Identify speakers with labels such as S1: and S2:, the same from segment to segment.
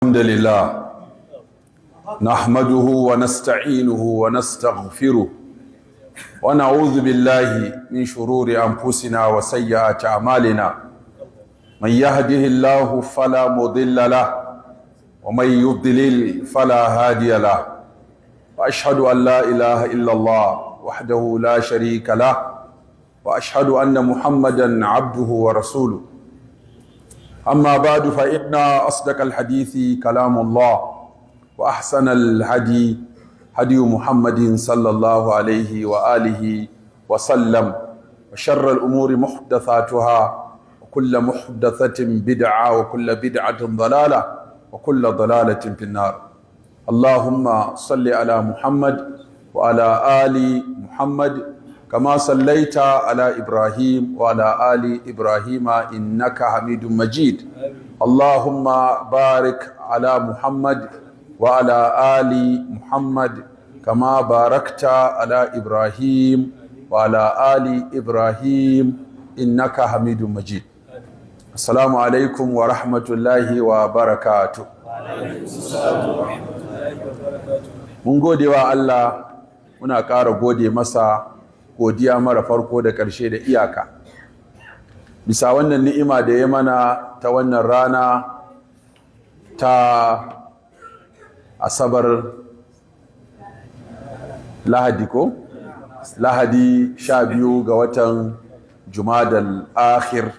S1: الحمد لله نحمده ونستعينه ونستغفره ونعوذ بالله من شرور أنفسنا وسيئات أعمالنا. من يهده الله فلا مضل له ومن يضلل فلا هادي له. وأشهد أن لا إله إلا الله وحده لا شريك له، وأشهد أن محمدا عبده ورسوله. أما بعد، فإن أصدق الحديث كلام الله، وأحسن الهدي هدي محمد صلى الله عليه وآله وسلم، وشر الأمور محدثاتها، وكل محدثة بدعة، وكل بدعة ضلالة، وكل ضلالة في النار. اللهم صل على محمد وعلى آل محمد كما صليت على إبراهيم وعلى آل إبراهيم إنك حميد مجيد. اللهم بارك على محمد وعلى آل محمد كما باركت على إبراهيم وعلى آل إبراهيم إنك حميد مجيد. السلام عليكم ورحمة الله وبركاته. Mun gode wa Allah, muna ƙara gode masa godiya mara farko da ƙarshe da iyaka, bisa wannan ni'ima da ya mana ta wannan rana ta Asabar, Lahadi ko Lahadi, 12 ga watan Jumadal Akhir,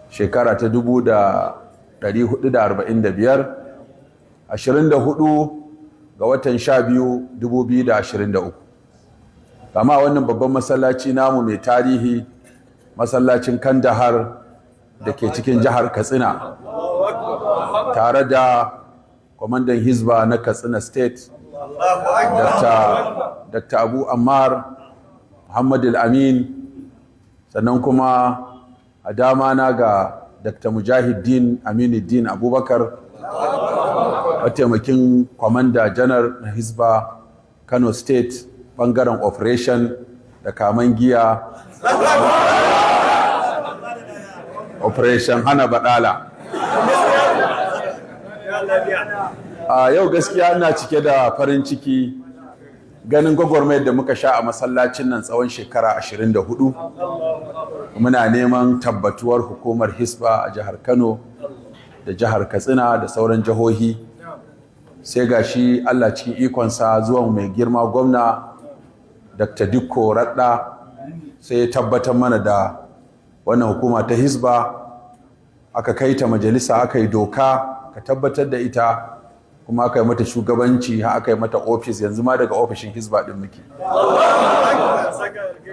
S1: shekara ta 1445, 24 ga watan 12, 2023, amma wannan babban masallaci namu mai tarihi, masallacin Kandahar da ke cikin jihar Katsina, tare da kwamandan Hizba na Katsina State, Dr. Abu Ammar Muhammad Al-Amin. Sannan kuma a dama na ga Dr. Mujahiddin Aminuddin Abubakar, mataimakin kwamanda janar na Hizba Kano State, bangaren operation da kaman giya, operation hana badala. A yau gaskiya ina cike da farin ciki ganin gwagwarmayar da muka sha a masallacin nan tsawon shekara 24, muna neman tabbatuwar hukumar Hisba a jihar Kano da jihar Katsina da sauran jihohi. Sai ga shi Allah cikin ikonsa, zuwan mai girma gwamna Dr. Dikko Radda, sai ya tabbatar mana da wannan hukuma ta Hisba. Aka kai ta majalisa, aka yi doka ka tabbatar da ita, kuma aka yi mata shugabanci, har aka yi mata ofis. Yanzu ma daga ofishin Hisba din muke.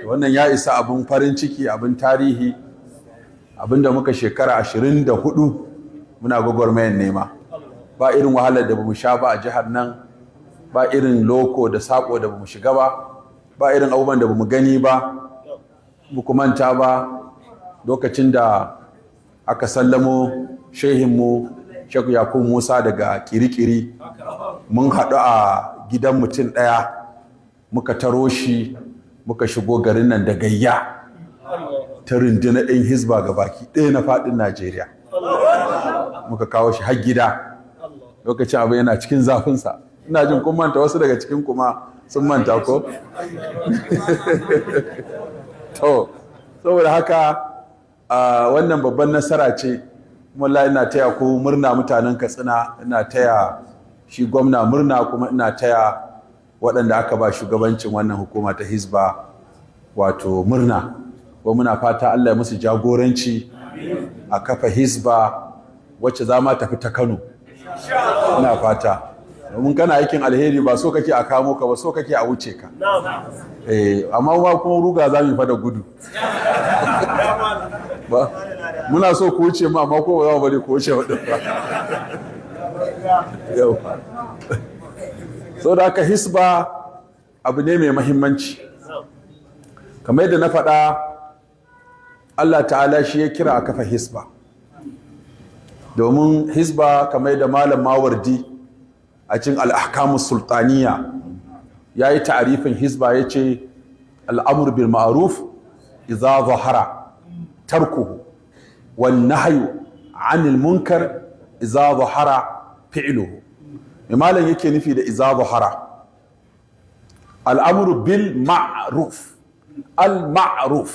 S1: Wannan ya isa abin farin ciki, abin tarihi, abin da muka shekara 24 muna gwagwarmayar nema. Ba irin wahalar da bamu sha ba a jihar nan, ba irin loko da sako da bamu shiga ba, ba irin abubuwan da bamu gani ba. Muku manta ba, lokacin da aka sallamo shehinmu Sheikh Yakubu Musa daga Kirikiri, mun haɗu a gidan mutum ɗaya, muka taro shi, muka shigo garin nan da gayya ta rundunar 'yan Hizba ga baki ɗaya na faɗin Najeriya, muka kawo shi har gida. Lokacin abu yana cikin zafinsa. Ina jin kun manta, wasu daga cikin kuma sun manta ko. To, saboda haka wannan babban nasara ce, kuma Allah ina taya ku murna, mutanen Katsina, ina taya shi gwamna murna, kuma ina taya waɗanda aka ba shugabancin wannan hukuma ta Hizba wato murna. Ko muna fata Allah ya musu jagoranci a kafa Hizba wacce za ma tafi ta Kano. Ina fata, domin kana aikin alheri, ba so kake a kamo ka ba, so kake a wuce ka. Eh, amma ma kuma ruga za mu fa da gudu ba. Muna so ku wuce mu, amma ko ba za mu bari ku wuce wadin ba yau. So da haka Hisba abu ne mai mahimmanci. Kamar yadda na faɗa, Allah Ta'ala shi ya kira a kafa Hisba, domin Hisba, kamar yadda Malam Mawardi a cikin Al'ahkamus Sultaniya ya yi ta'arifin Hisba, ya ce: الأمر بالمعروف إذا ظهر تركه، والنهي عن المنكر إذا ظهر. fi'luhu. Me malam yake nufi da iza zahara? Al'amru bil ma'ruf. Al ma'ruf,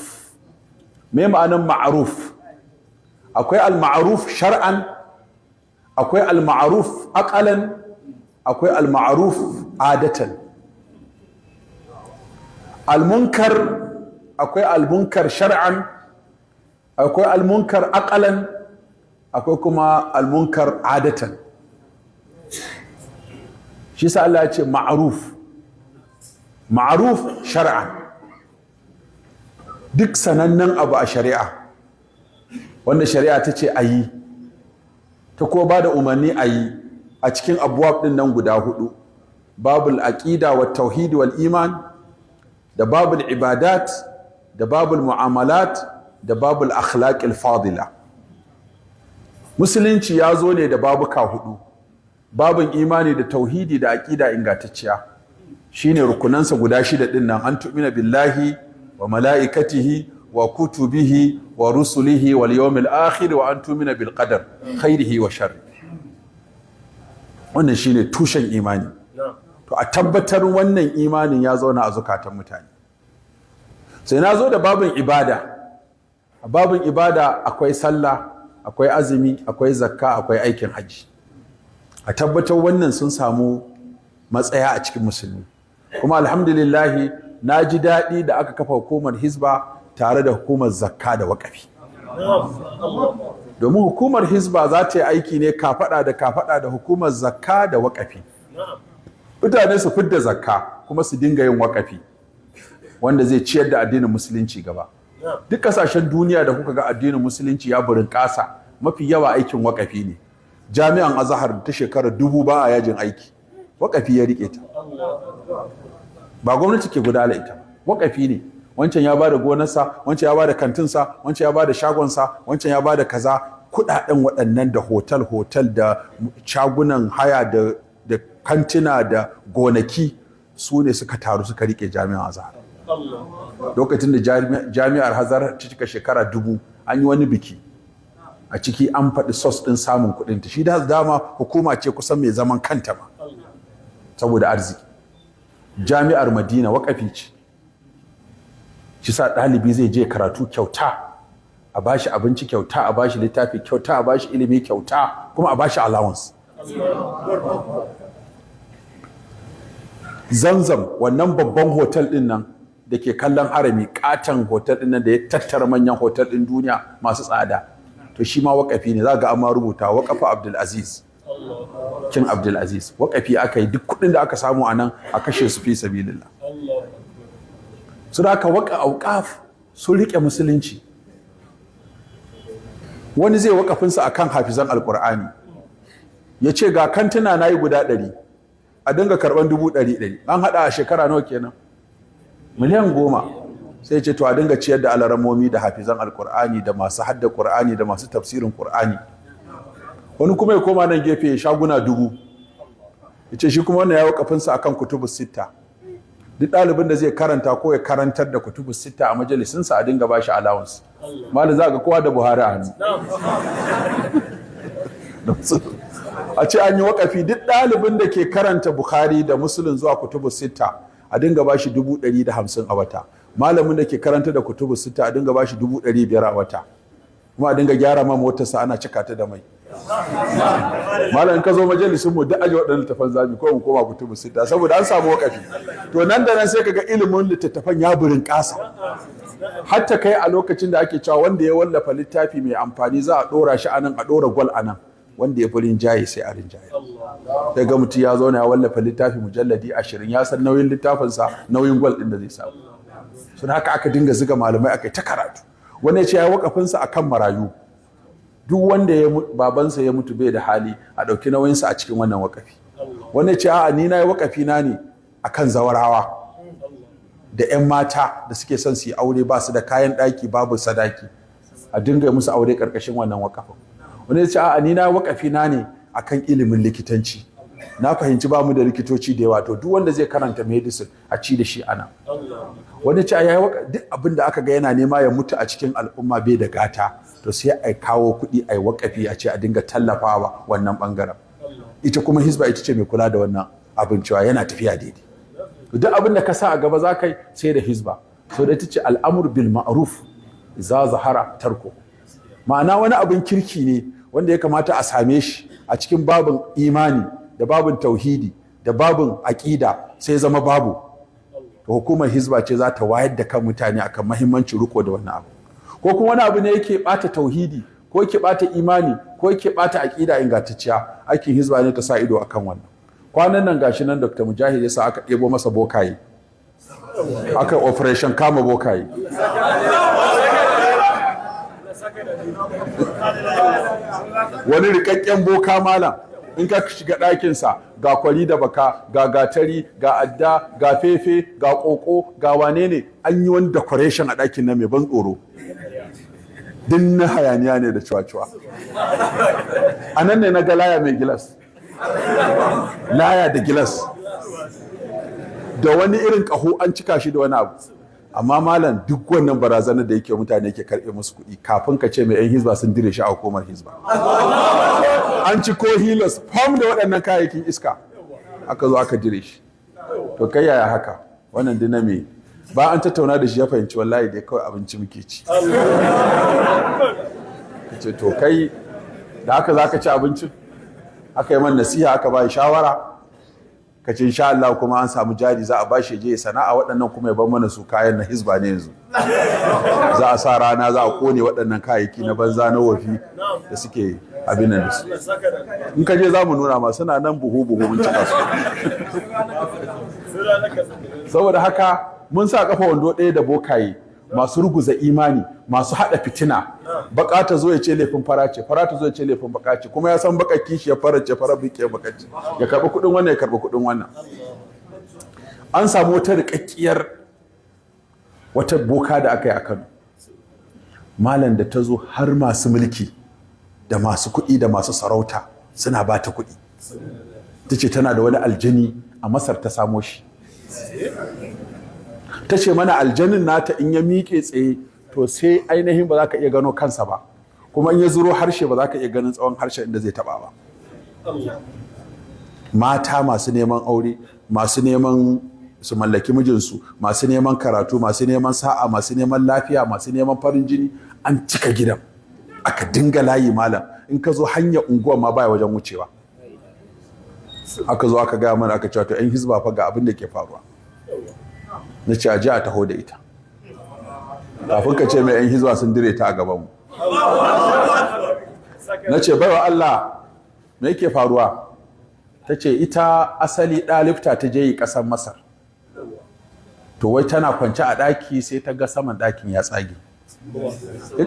S1: me ma'anan ma'ruf? Akwai al ma'ruf shar'an, akwai al ma'ruf aqalan, akwai al ma'ruf adatan. Al munkar, akwai al munkar shar'an, akwai al munkar aqalan, akwai kuma al munkar adatan. Shi sa Allah ya ce ma'ruf. Ma'ruf shar'an, duk sanannen abu a shari'a wanda shari'a ta ce a yi, ta ko ba da umarni a yi a cikin abubuwa ɗin nan guda hudu: babul aqida wa tauhid wal iman, da babul ibadat, da babul mu'amalat, da babul akhlaqil fadila. Musulunci ya zo ne da babuka hudu: babin imani da tauhidi da aqida ingantacciya, shine rukunansa guda shida din nan: an tu'mina billahi wa mala'ikatihi wa kutubihi wa rusulihi wal yawmil akhir wa an tu'mina bil qadar khairihi wa sharri. Wannan shine tushen imani. To, a tabbatar wannan imanin ya zauna a zukatan mutane. Sai na zo da babin ibada. A babin ibada akwai sallah, akwai azumi, akwai zakka, akwai aikin hajji. A tabbatar wannan sun samu matsaya a cikin musulmi. Kuma alhamdulillahi, na ji daɗi da aka kafa hukumar Hizba tare da hukumar zakka da waƙafi, domin hukumar Hizba za ta yi aiki ne kafaɗa da kafaɗa da hukumar zakka da waƙafi. Mutane su fidda zakka kuma su dinga yin waƙafi wanda zai ciyar da addinin Musulunci gaba. Duk kasashen duniya da kuka ga addinin Musulunci ya burin ƙasa, mafi yawa aikin waƙafi ne. Jami'an Azahar ta shekarar 1000 ba a yajin aiki, waƙafi ya rike ta. Ba gwamnati ke gudala ita ba, waƙafi ne. Wancan ya bada gonarsa, wancan ya bada kantinsa, wancan ya bada shagonsa, wancan ya bada kaza. Kudaden waɗannan da hotel hotel da shagunan haya da kantina da gonaki, su ne suka taru suka rike Jami'an Azahar. Lokacin da Jami'ar Azahar ta cika shekara 1000, an yi wani biki. A ciki an faɗi source ɗin samun kuɗin ta. Shi da dama hukuma ce kusan mai zaman kanta ma saboda arziki. Jami'ar Madina waƙafi ce. Shi sa ɗalibi zai je karatu kyauta, a bashi abinci kyauta, a bashi littafi kyauta, a bashi ilimi kyauta, kuma a bashi allowance. Zamzam, wannan babban hotel ɗin nan da ke kallon Harami, katon hotel ɗin nan da ya tattara manyan hotel ɗin duniya masu tsada, to shi ma wakafi ne. Za ga amma rubuta Wakafa Abdulaziz, King Abdulaziz. Wakafi aka yi. Duk kuɗin da aka samu a nan a kashe su fi sabilillah. Su da aka waka auqaf sun rike Musulunci. Wani zai wakafinsa akan hafizan Alkur'ani, ya ce ga kantuna na yi guda 100, a dinga karɓan 100,000 100,000. An haɗa a shekara nawa kenan? Miliyan 10. Sai ce to, a dinga ciyar da alaramomi da hafizan Alkur'ani da masu hadda Qur'ani da masu tafsirin Qur'ani. Wani kuma ya koma nan gefe ya shaguna 1000, ya ce shi kuma wannan ya wakafinsa akan Kutubu Sitta. Duk ɗalibin da zai karanta ko ya karantar da Kutubu Sitta a majalisinsa, a dinga bashi allowance. Malam, za ga kowa da Buhari a hannu. A ce an yi wakafi, duk ɗalibin da ke karanta Bukhari da Muslim zuwa Kutubu Sitta, a dinga bashi 150,000 a wata. Malamin da ke karanta da Kutubu Sitta, a dinga bashi 500,000 a wata, kuma a dinga gyara ma motarsa, ana cika ta da mai. Malam, in ka zo majalisin mu, duk aje waɗannan littafan zami ko mu koma Kutubu Sitta, saboda an samu wakafi. To, nan da nan sai kaga ilimin littattafan ya burin ƙasa, hatta kai a lokacin da ake cewa wanda ya wallafa littafi mai amfani za a ɗora shi anan, a ɗora gwal anan, wanda ya fi rinjaye sai a rinjaye. Sai ga mutum ya zauna ya wallafa littafi mujalladi 20, ya san nauyin littafinsa, nauyin gwal ɗin da zai samu. Sun haka aka dinga ziga malamai, aka yi ta karatu. Wani ya ce ya yi wakafinsa akan marayu, duk wanda ya babansa ya mutu bai da hali, a ɗauki nauyinsa a cikin wannan wakafi. Wani ya ce a'a, ni na yi wakafi na ne akan zawarawa da 'yan mata da suke son su yi aure, ba su da kayan ɗaki, babu sadaki, a dinga musu aure ƙarƙashin wannan wakafin. Wani ya ce a'a, ni na yi wakafi na ne akan ilimin likitanci, na fahimci ba mu da likitoci da yawa, to duk wanda zai karanta medicine a ci da shi ana. Wani ce ya yi duk abin da aka ga yana nema ya mutu a cikin al'umma, bai da gata, to sai a kawo kuɗi a yi wakafi, a ce a dinga tallafawa wannan bangaren. Ita kuma Hizba ita ce mai kula da wannan abin, cewa yana tafiya daidai. Duk abin da ka sa a gaba za ka yi, sai da Hizba. So da ita ce الأمر بالمعروف إذا ظهر تركه. Ma'ana, wani abin kirki ne wanda ya kamata a same shi a cikin babin imani da babin tauhidi da babin aƙida, sai zama babu. To, hukumar Hizba ce za ta wayar da kan mutane akan mahimmancin riko da wannan abu. Ko kuma wani abu ne yake bata tauhidi, ko yake bata imani, ko yake bata aƙida ingantacciya, aikin Hizba ne ta sa ido akan wannan. Kwanan nan gashi nan Dr. Mujahid ya sa aka ɗebo masa bokaye, aka operation kama bokaye. Wani rikakken boka, malam, in ka shiga ɗakinsa, ga kwari da baka, ga gatari, ga adda, ga fefe, ga ƙoƙo, ga wane ne. An yi wani decoration a ɗakin nan mai ban tsoro, din na hayaniya ne da cuwa-cuwa. A nan ne na ga laya mai gilas, laya da gilas, da wani irin ƙaho an cika shi da wani abu. Amma malam, duk wannan barazanar da yake, mutane ke karɓe musu kuɗi. Kafin ka ce mai, 'yan Hizba sun dire shi a hukumar Hizba. An ci ko Hilux fam da waɗannan kayayyakin iska, aka zo aka dire shi. To, kai yaya haka? Wannan dina me ba an tattauna da shi, ya fahimci wallahi dai kawai abinci muke ci. Ce to, kai da haka za ka ci abincin? Aka yi man nasiha, aka ba shawara, ka ce insha Allah kuma an samu jari, za a ba shi je sana'a. Waɗannan kuma ya bar mana su, kayan na Hizba ne. Yanzu za a sa rana za a kone waɗannan kayayyaki na banza na wofi da suke abin nan da su. In ka je za mu nuna ma, suna nan buhu buhu mun cika su. Saboda haka mun sa kafa wando ɗaya da bokaye masu ruguza imani, masu haɗa fitina. Baka ta zo ya ce laifin fara ce, fara ta zo ya ce laifin baka ce, kuma ya san baka kishi ya fara ce, fara bike baka ce, ya karɓi kuɗin wannan, ya karɓi kuɗin wannan. An samu wata riƙaƙƙiyar wata boka da aka yi a Kano, malam, da ta zo har masu mulki da masu kuɗi da masu sarauta suna ba ta kuɗi. Ta ce tana da wani aljani, a Masar ta samo shi. Ta ce mana aljanin nata in ya miƙe tsaye, to sai ainihin ba za ka iya gano kansa ba, kuma in ya zuro harshe, ba za ka iya ganin tsawon harshen inda zai taba ba. Mata masu neman aure, masu neman su mallaki mijinsu, masu neman karatu, masu neman sa'a, masu neman lafiya, masu neman farin jini, an cika gidan, aka dinga layi. Malam, in ka zo hanyar unguwar ma baya wajen wucewa. Aka zo aka gaya mana, aka cewa to, 'yan Hizba fa, ga abin da ke faruwa. Na ce a ji a taho da ita. Kafin ka ce mai, 'yan Hizba sun dire ta a gabanmu. Na ce, "Baiwa Allah, me yake faruwa?" Ta ce ita asali ɗalibta ta je yi ƙasar Masar. To, wai tana kwance a ɗaki sai ta ga saman ɗakin ya tsage,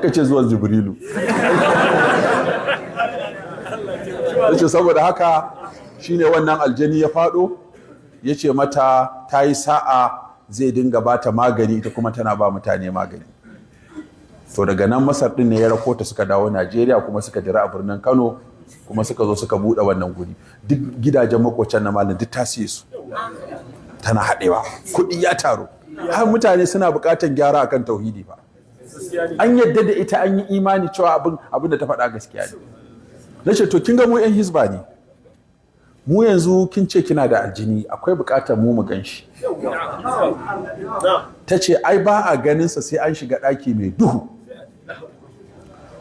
S1: ka ce zuwan Jibrilu. Ta ce saboda haka shine wannan aljani ya faɗo, ya ce mata ta yi sa'a, zai dinga ba ta magani, ita kuma tana ba mutane magani. To, daga nan Masar din ne ya rako ta, suka dawo Najeriya, kuma suka jira a birnin Kano, kuma suka zo suka buɗe wannan guri. Duk gidajen makocan na, malam, duk ta siye su, tana haɗewa, kuɗi ya taru, har mutane suna buƙatar gyara akan tauhidi ba. An yadda da ita, an yi imani cewa abin da ta faɗa gaskiya ne. Na ce, "To, kin ga mu 'yan Hizba ne mu. Yanzu kin ce kina da aljini, akwai buƙatar mu mu gan shi." Ta ce ai ba a ganinsa sai an shiga ɗaki mai duhu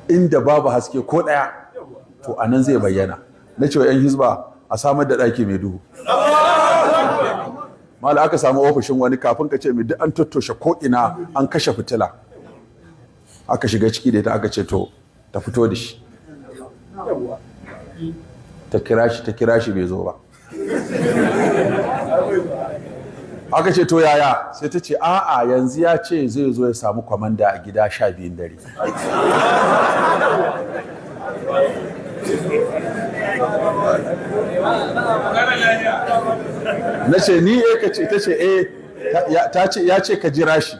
S1: inda babu haske ko ɗaya, to a nan zai bayyana. Na ce wa 'yan Hizba a samar da ɗaki mai duhu. Mala, aka samu ofishin wani, kafin ka ce mai, duk an tattoshe ko ina, an kashe fitila. Aka shiga ciki da ita, aka ce to, ta fito da shi. Ta kira shi, ta kira shi, bai zo ba. Aka ce to, yaya? Sai ta ce a'a, yanzu ya ce zai zo ya samu kwamanda a gida 12n dare. Na ce, "Ni eh ka ce?" Ta ce eh, ta ce ya ce ka jira shi,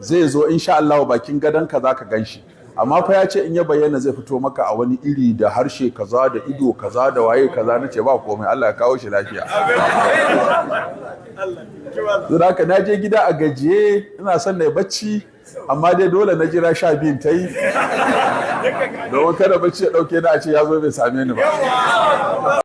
S1: zai zo insha Allah, bakin gadon ka zaka gan shi. Amma fa ya ce in ya bayyana zai fito maka a wani iri, da harshe kaza, da ido kaza, da waye kaza. Na ce ba komai, Allah ya kawo shi lafiya. Don haka na je gida a gajiye, ina son na yi bacci, amma dai dole na jira 12n ta yi, domin kada bacci ya dauke ni a ce ya zo bai same ni ba.